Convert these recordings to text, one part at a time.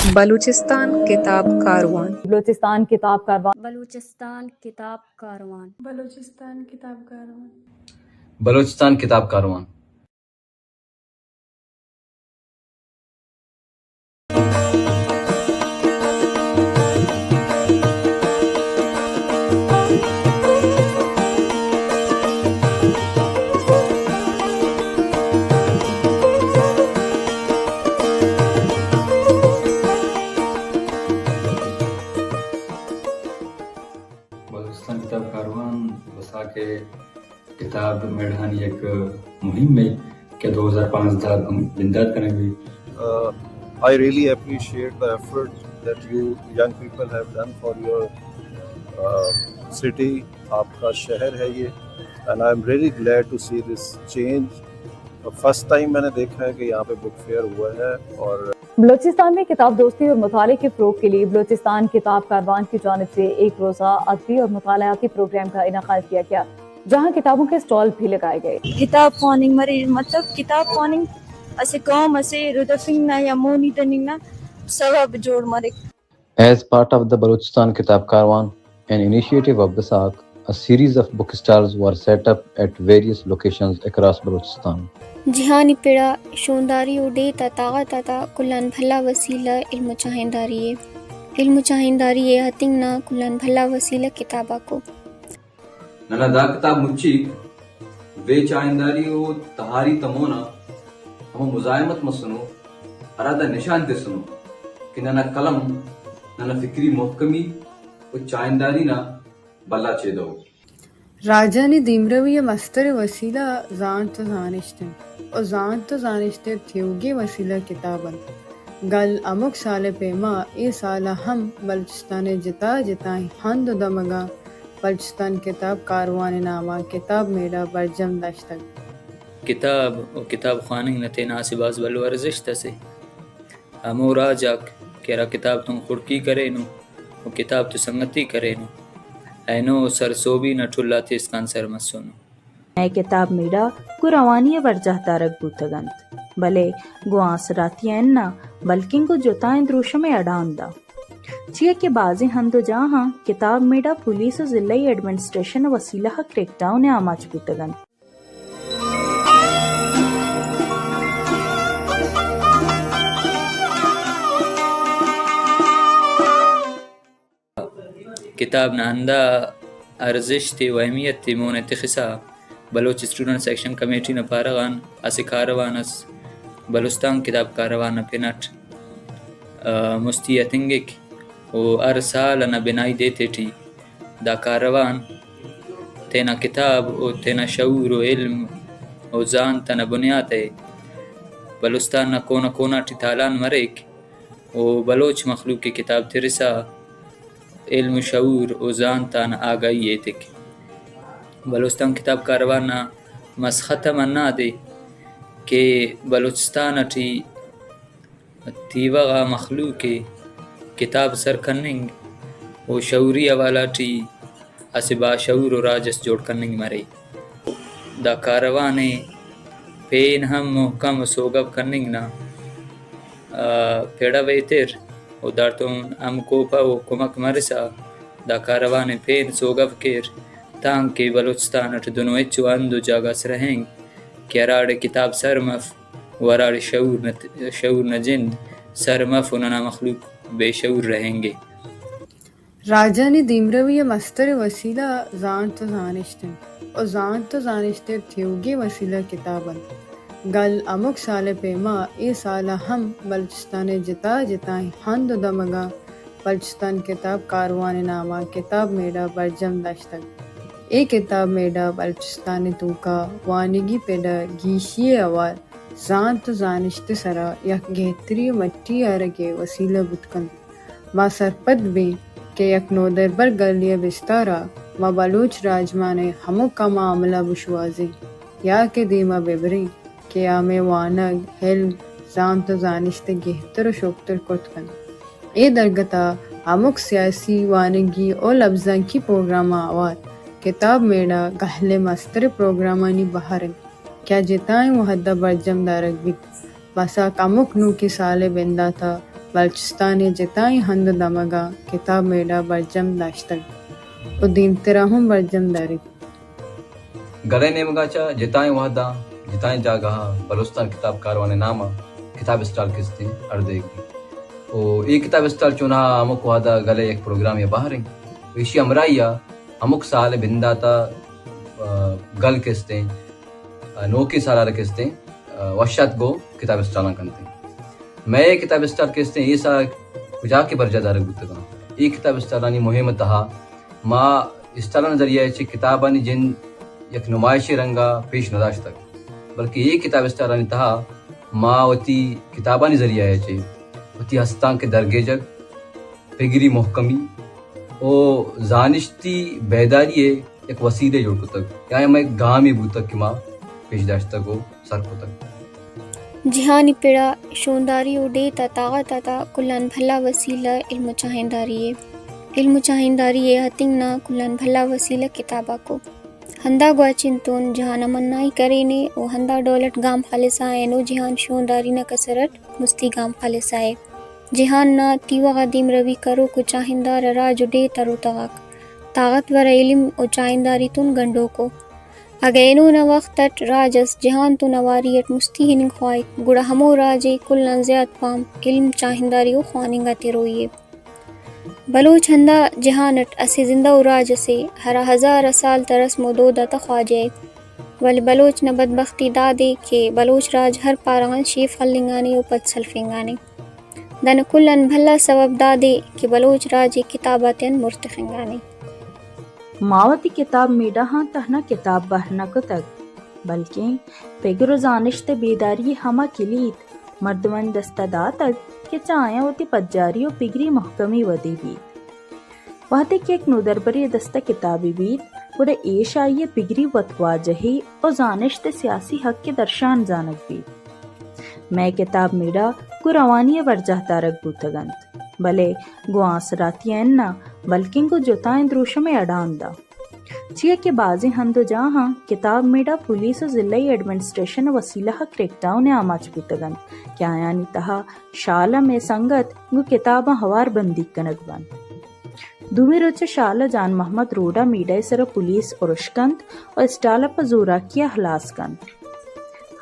بلوچستان کتاب کاروان۔ بلوچستان کتاب کاروان۔ بلوچستان کتاب کاروان۔ بلوچستان کتاب کاروان۔ بلوچستان کتاب کاروان۔ بلوچستان کتاب کاروان بساک ءِ کتاب میڑھانی یک مہمے کہ دو ہزار پانزدہ ءَ بندات کنگ بیت۔ Uh, I really appreciate the effort that you young people have done for your, uh, city. آپ کا شہر ہے یہ، and I am really glad to see this change. First time میں نے دیکھا ہے کہ یہاں پہ بک فیئر ہوا ہے اور بلوچستان میں کتاب دوستی اور مطالعے کے فروغ کے لیے بلوچستان کتاب کاروان کی جانب سے ایک روزہ ادبی اور مطالعاتی پروگرام کا انعقاد کیا گیا، جہاں کتابوں کے اسٹال بھی لگائے گئے۔ کتاب خواننگ مرے، مطلب کتاب خواننگ اسہ قوم اسے ردفنگ نا یا مونی دننگ نا سوب جوڑ مریک۔ As part of the Balochistan Kitab Karwan, an initiative of BASAC, a series of book stalls were set up at various locations across Balochistan. جہانی پڑ ءَ شونداری و ڈیھ ءِ طاقت ءِ تہا کل آن بھلا وسیلہ علم و چاہنداری ءِ۔ علم و چاہنداری ءِ ہتنگ نا کل آن بھلا وسیلہ کتاباکو۔ ننا دا کتاب مچیک بے چاہنداری و تہاری تا مونا ہمو مزاحمت مسنو، ہرا دا نشان تسنو کہ ننا قلم ننا فکری محکمی و چاہنداری نا بھلا چیدہ ءُ۔ راجانی دیمروی ءِ مستریں وسیلہ زانت ءُ زانشت انت ءُ زانت ءُ زانشت ءِ تیوگیں وسیلہ کتاب انت۔ گل ہمک سال ءِ پیما اے سال ءَ ہم بلوچستان ءِ جتا جتائیں ہند ءُ دمگاں بلوچستان کتاب کاروان ءِ نام ءَ کتاب میڑہ برجم داشتگ۔ کتاب ءُ کتاب خواننگ نہ تینا اسہ بھاز بھلو ارزشت اسے۔ ہمو راج آک کہ ہرا کتاب تون خڑکی کرینو ءُ کتاب تو سنگتی کرینو، اینو سرسہبی نا ٹل آتے اسکان سر مسنو۔ نئے کتاب میڑہ گوں روانی ءَ برجاہ دارگ بوتگ انت، بلے گوں آسراتی ءَ اناں، بلکن گوں جتائیں دروشم ءِ اڑاند ءَ۔ چیا کہ بازیں ہند ءُ جاہاں کتاب میڑہ پولیس ءُ ضلعی ایڈمنسٹریشن ءِ وسیلہ ءَ کریک ڈاؤن ءِ آماچ بوتگ انت۔ کتاب نا ہندا ارزشت ءُ اہمیت ءِ مون ءَ تخسا، بلوچ اسٹوڈنٹس ایکشن کمیٹی نا پارہ غان اسہ کاروان اس بلوچستان کتاب کاروان نا پن اٹ، آ، مستی ہتنگک ءُ ہر سال انا بنائی دے تیٹی دا کاروان تینا کتاب ءُ تینا شعور ءُ علم ءُ زانت انا بنیات ءَ بلوچستان نا کونا کونا ٹی تالان مریک ءُ بلوچ مخلوق ءِ کتاب ترسا علم ءُ شعور ءُ زانت آن آگاہی ایتک۔ بلوچستان کتاب کاروان نا مسخت ہم ہندادے کہ بلوچستان اٹی تیوہ غا مخلوق ءِ کتاب سر کننگ ءُ شعوری حوالہ ٹی اسہ باشعور ءُ راج اس جوڑ کننگ مرے۔ دا کاروان ءِ پین ہم محکم ءُ سوگو کننگ نا، آ، پڑو ایتر ءُ داڑتون ہمکوپہ ءُ کمک مرسا دا کاروان ءِ پین سوگو کیر، تانکہ بلوچستان اٹ دنو ہچو ہند ءُ جاگہ اس رہینگ کہ ہراڑے کتاب سر مف ءُ ہراڑے شعور نا، شعور نا جند سر مف ءُ ننا مخلوق بے شعور رہینگے۔ راجانی دیمروی ءِ مستریں وسیلہ زانت ءُ زانشت انت ءُ زانت ءُ زانشت ءِ تیوگیں وسیلہ کتاب انت۔ گل ہمک سال ءِ پیما اے سال ءَ ہم بلوچستان ءِ جتا جتائیں ہند ءُ دمگاں بلوچستان کتاب کاروان ءِ نام ءَ کتاب میڑہ برجم داشتگ۔ اے کتاب میڑہ بلوچستان ءِ توکا وانگی پڑ ءِ گیشی ءِ حوال زانت ءُ زانشت ءِ سرا یک گہتری ءُ مٹی آرگ ءِ وسیلہ بوت کنت۔ ما سرپد بیں کہ یک نودربر گلی ءِ بستار ءَ ما بلوچ راجمان ءِ ہمک ہما عمل ءَ بشوازیں یا کہ دیم ءَ بہ بریں کہ آ مئے وانگ، علم، زانت ءُ زانشت ءَ گہتر ءُ شوکتر کت کنت۔ اے درگت ءَ ہمک سیاسی، وانگی ءُ لبزانکی پروگرام ءَ ہوار کتاب میڑہ گل ءِ مستریں پروگرامانی بہر انت کہ آ جتائیں وہد ءَ برجم دارگ بیت۔ بساک ہمک نوکیں سال ءِ بندات ءَ بلوچستان ءِ جتائیں ہند ءُ دمگاں کتاب میڑہ برجم داشتگ ءُ دیمترا ہم برجم داریت۔ گل ءِ نیمگا چہ جتائیں وہداں، جتائیں جاگہاں بلوچستان کتاب کاروان ءِ نام ءَ کتاب اسٹال کستیں اڑ دیگ بیت۔ ءُ اے کتاب اسٹال چوناہا ہمک وہدا گل ءِ یک پروگرامے ءِ بہر انت۔ ءُ ایشی ہمراہی ءَ ہمک سال ءِ بندات ءَ، آ، گل کستیں، آ، نوکیں سال ءَ را کستیں، آ، وش آتک گوں کتاب اسٹالاں کنتیں۔ مئے کتاب اسٹال کستیں اے سال کجا کہ برجاہ دارگ بوتگاں۔ اے کتاب اسٹالانی مہم ءِ تہا ما اسٹالانی ذریعہ ءَ چہ کتابانی جند یک نمائشے رنگا پیش نہ داشتگ، بلکہ اے کتاب اسٹالانی تہا ما وتی کتابانی ذریعہ ءَ چہ وتی ہستانک ءِ درگیجگ، پگری مہکمی ءُ زانشتی بیداری ءِ یک وسیلے جوڑ کتگ، یا ہما یک گامے بوتگ کہ ما پیش داشتگ ءُ سر کتگ۔ جہانی پڑا شونداری ءُ ڈیھ ءِ تاغت ءِ تہا کلان بھلا وسیلہ علم ءُ چاہنداری ءِ۔ علم ءُ چاہنداری ءِ ہتنگ نا کلان بھلا وسیلہ کتاباکو۔ ہندا گواچن تون جہان ءَ منائی کرینے ءُ ہندا ڈول اٹ گام خلسا اینو جہان شونداری نا کسر اٹ مستی گام خلسا ءِ۔ جہان نا تیوغا دیمروی کروک ءُ چاہندار ءِ راج ءُ ڈیھ ءِ روتغاک طاقتور علم ءُ چاہنداری تون گنڈوکو۔ اگہ اینو نا وخت اٹ راج اس جہان تون اواری اٹ مستی ہننگ خواہک، گڑا ہمو راج ءِ کل آن زیات پام علم، چاہنداری ءُ خواننگ آ تروئی ءِ۔ بلوچ ہندا جہان اٹ اسہ زندہ ءُ راج اسے، ہرا ہزار آ سال تا رسم ءُ دود آتا خواجہ ءِ۔ ولے بلوچ نا بدبختی دادے کہ بلوچ راج ہر پارہ غان شیف خلنگانے ءُ پد سلفنگانے۔ دانا کل آن بھلا سوب دادے کہ بلوچ راج ءِ کتاب آتیان مر تخنگانے۔ ما وتی کتاب میڑہ آں تہنا کتاب بہر نہ کتگ، بلکیں پگر ءُ زانشت ءِ بیداری ءِ ہما کلیت مردمانی دست ءَ داتگ کہ چہ آیاں وتی پجاری ءُ پگری مہکمی ودی بیت۔ وہدے کہ یک نودربرے ءِ دست ءَ کتابے بیت، گڑا ایش آئی ءِ پگری وتواجہی ءُ زانشت ءِ سیاسی حق ءِ درشان زانگ بیت۔ مئے کتاب میڑہ گوں روانی ءَ برجاہ دارگ بوتگ انت، بلے گوں آسراتی ءَ اناں، بلکیں گوں جتائیں دروشم ءِ اڑاند ءَ۔ چیا کہ بازیں ہند ءُ جاہاں کتاب میڑہ پولیس ءُ ضلعی ایڈمنسٹریشن ءِ وسیلہ ءَ کریک ڈاؤن ءِ آماچ بوتگ انت کہ آیانی تہا شال ءَ مئے سنگت گوں کتاباں ہوار بندیگ کنگ بنت۔ دومی روچ ءَ شال ءَ جان محمد روڈ ءَ میڑہ ءِ سر ءَ پولیس ارش کنت ءُ اسٹال ءَ پہ زوراکی ءَ ہلاس کنت۔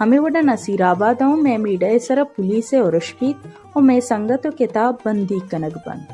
ہمے وڑ ءَ نصیر آباد ءَ ہم مئے میڑہ ءِ سر ءَ پولیس ءِ ارش بیت ءُ مئے سنگت ءُ کتاب بندیگ کنگ بنت۔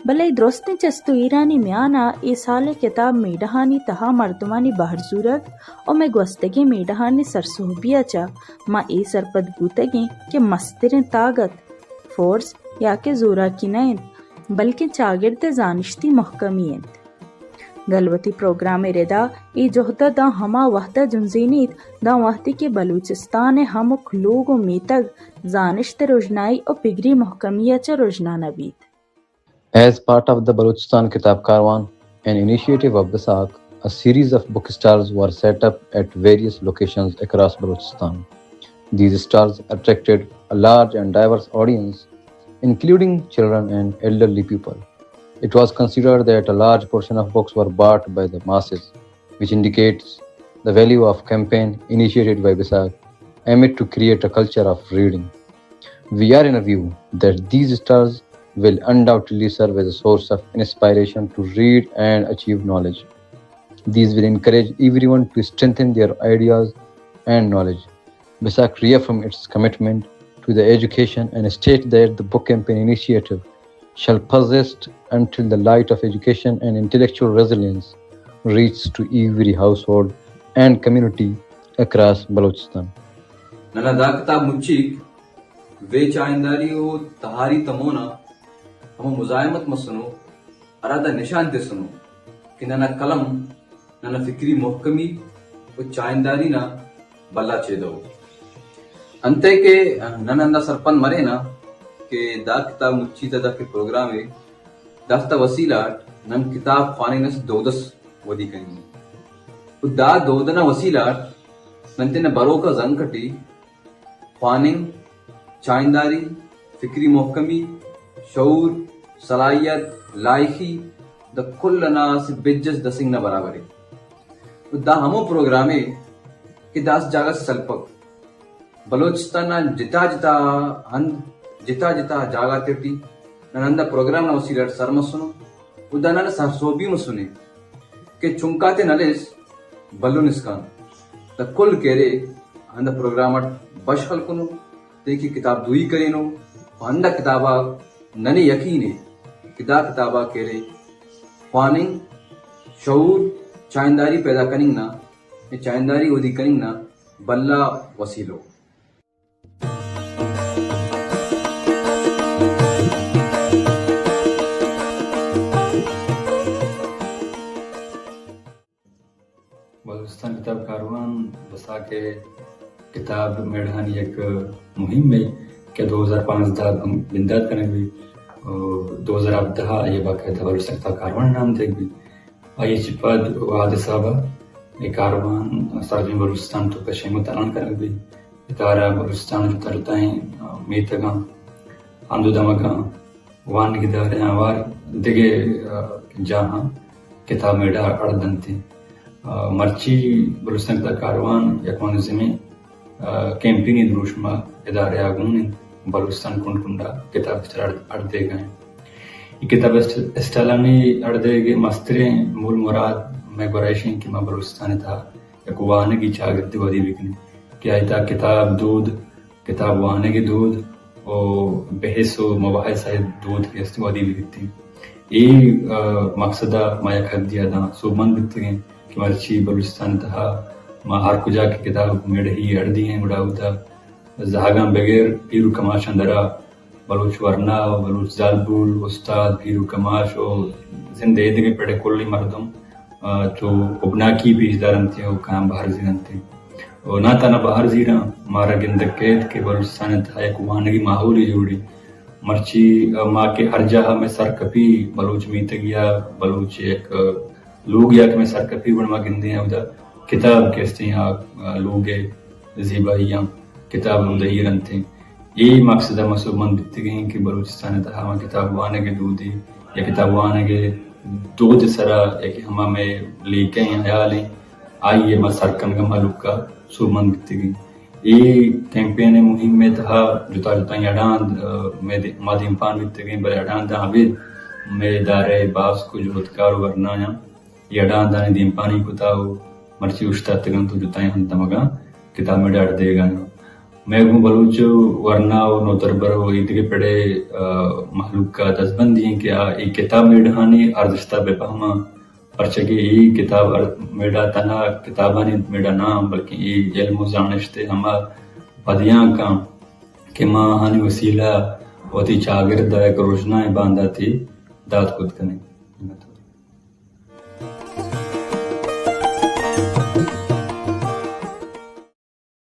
بلے اے درستیں چست ءُ ایرانی میان ءَ اے سال ءِ کتاب میڑہانی تہا مردمانی بہر زورگ ءُ مئے گوستگیں میڑہانی سرسہبی ءَ چہ ما اے سرپد بوتگیں کہ مستریں تاگت فورس یا کہ زوراکی نہ انت، بلکیں چاگرد ءِ زانشتی مہکمی انت۔ گل وتی پروگرام ءِ ردا اے جہد ءَ داں ہما وہد ءَ جنزینیت، داں وہدے کہ بلوچستان ءِ ہمک لوگ ءُ میتگ زانشت ءِ رژنائی ءُ پگری مہکمی ءَ چہ رژنا نہ بیت۔ As part of the Balochistan Kitab Karwan, an initiative of BSAC, a series of book stalls were set up at various locations across Balochistan. These stalls attracted a large and diverse audience, including children and elderly people. It was considered that a large portion of books were bought by the masses, which indicates the value of campaign initiated by BSAC aimed to create a culture of reading. We are in a view that these stalls will undoubtedly serve as a source of inspiration to read and achieve knowledge. These will encourage everyone to strengthen their ideas and knowledge. BSAC reaffirm its commitment to the education and state that the book campaign initiative shall persist until the light of education and intellectual resilience reaches to every household and community across Balochistan. ننا دا کتاب مچیک وے چاہنداری و تہاری تمونا ہمو مزاحمت مسنو، ہرا دا نشان تسنو کہ ننا قلم ننا فکری محکمی و چاہنداری نا بھلا چیدہ ءُ۔ انتئے کہ نن ہندا سرپند مرینہ کہ دا کتاب مچی تا دا کہ پروگرام ءِ، دافتا وسیلہ اٹ نن کتاب خواننگ نا اسہ دود اس ودی کننگ ءُ۔ و دا دود نا وسیلہ اٹ نن تینا بروکا زنک اٹی خواننگ، چاہنداری، فکری محکمی، شعور، صلاحیت، لائخی، دا کل انا اسہ بج اس دسنگ نا برابر ءِ۔ و دا ہمو پروگرام ءِ کہ دا اسہ جاگہ سے سلپک۔ بلوچستان نا جتا جتا ہند جتا جتا جاگہ تیٹی نن ہندا پروگرام نا وسیلہ اٹ سر مسنو و دا نن سرسہبی مسنے کہ چنکاتے نلیس بھلن اسکان دا کل کیرے ہندا پروگرام اٹ بشخ ہلکنو، تیکہ کتاب دوئی کرینو و ہندا کتاب آ ننے یقین ء کہ دا کتاب آ کیرے خواننگ، شعور، چاہنداری پیدا کننگ نا، چاہنداری ودی کننگ نا بھلا وسیلو۔ بلوچستان کتاب کاروان بساک ء کتاب میڑھانی یک مہمے کہ دو ہزار پانزدہ ء بن-، بندات کنگ بیت و دو ہزار ہبدہ ء آئی ء باقاعدہ بلوچستان کتاب کاروان نام دیگ بیت۔ آئی ء چہ پد وہد حساب ء اے کاروان سرجمیں بلوچستان توک ء شنگ و تالان کنگ بیت۔ ادارہ بلوچستان ء جتا جتائیں میتگاں، ہند و دمگاں، وانگی داریں آوار دگہ، آ، جاہاں کتاب میڑہ اڑ دنت۔ آ، مرچی بلوچستان کتاب کاروان یک منظمیں، آ، کیمپینی دروشم ء ادارہ ء گون انت۔ بلوچستان کنڈ کنڈ ء کتاب اسٹال اڑ، اڑ دیگ ء انت۔ اے کتاب اسٹ-، اسٹالانی اڑ دیگ ء مستریں مول مراد مئے گورا ایش انت کہ ما بلوچستان ء تہا یک وانگی چاگردے ودی بکنیں کہ آئی تہا کتاب دود، کتاب وانگ ء دود و بحث و مباحث ء دود کہ است ودی بہ بیتیں۔ اے، آ، مقصد ء ما یک حدی ء داں سوبمند بیتگیں کہ مرچی بلوچستان ء تہا ما ہر کجا کہ کتاب میڑھی اڑ دییں گڑا اودا زہگاں بغیر پیر و کماشاں درا بلوچ ورنا و بلوچ زالبول، استاد، پیر و کماش و زند ء ایدگہ پڑ ء کلی مردم، آ، چو ہبناکی پیش دارنت و کاں بہر زیرنت۔ و نہ تہنا بہر زیراں، مارا گندگ کیت کہ بلوچستان ء تہا یک وانگی ماحولے جوڑی۔ مرچی، آ، ما کہ ہر جاہ ء مئے سرکپی بلوچ میتگی ء بلوچ یک، آ، لوگ یا کہ مئے سرکپی گڑا ما گندیں اودا کتاب کہ استیں آ، آ، لوگ ء زیبائیاں کتاب اودا ایر انت۔ اے مقصد ء ما سوبمند بیتگیں کہ بلوچستان ء تہا ہما کتاب وانگ ء دودے یا کتاب وانگ ء دود ء سرا یا کہ ہما مئے لیکہ ایں، ہیال ایں، آئی ء ما سر کنگ ء مہلوک ء سوبمند بیتگیں۔ اے کیمپین ء مہم ء تہا جتا جتائیں اڑاند، آ، مئے دی-، ما دیمپان بیتگیں، بلے اڑانداں ابید مئے ادارہ ء باسک و جہدکار و ورنایاں اے اڑاندانی دیمپانی کتا و مرچی اوشتاتگ انت و جتائیں ہند دمگاں کتاب میڑہ اڑ دیگ ء انت۔ مئے گوں بلوچ ورنا و نودربر و ایدگہ پڑ ء، آ، مہلوک ء دزبندی انت کہ آ اے کتاب میڑھانی ارزشت ء بہ پہماں، پرچا کہ اے کتاب ار-، میڑہ تہنا کتابانی میڑہ نہ انت، بلکیں اے علم و زانشت ء ہما پدیانک انت کہ ما آہانی وسیلہ ء وتی چاگرد ء یک رژنائیں بانداتے دات کت کنیں۔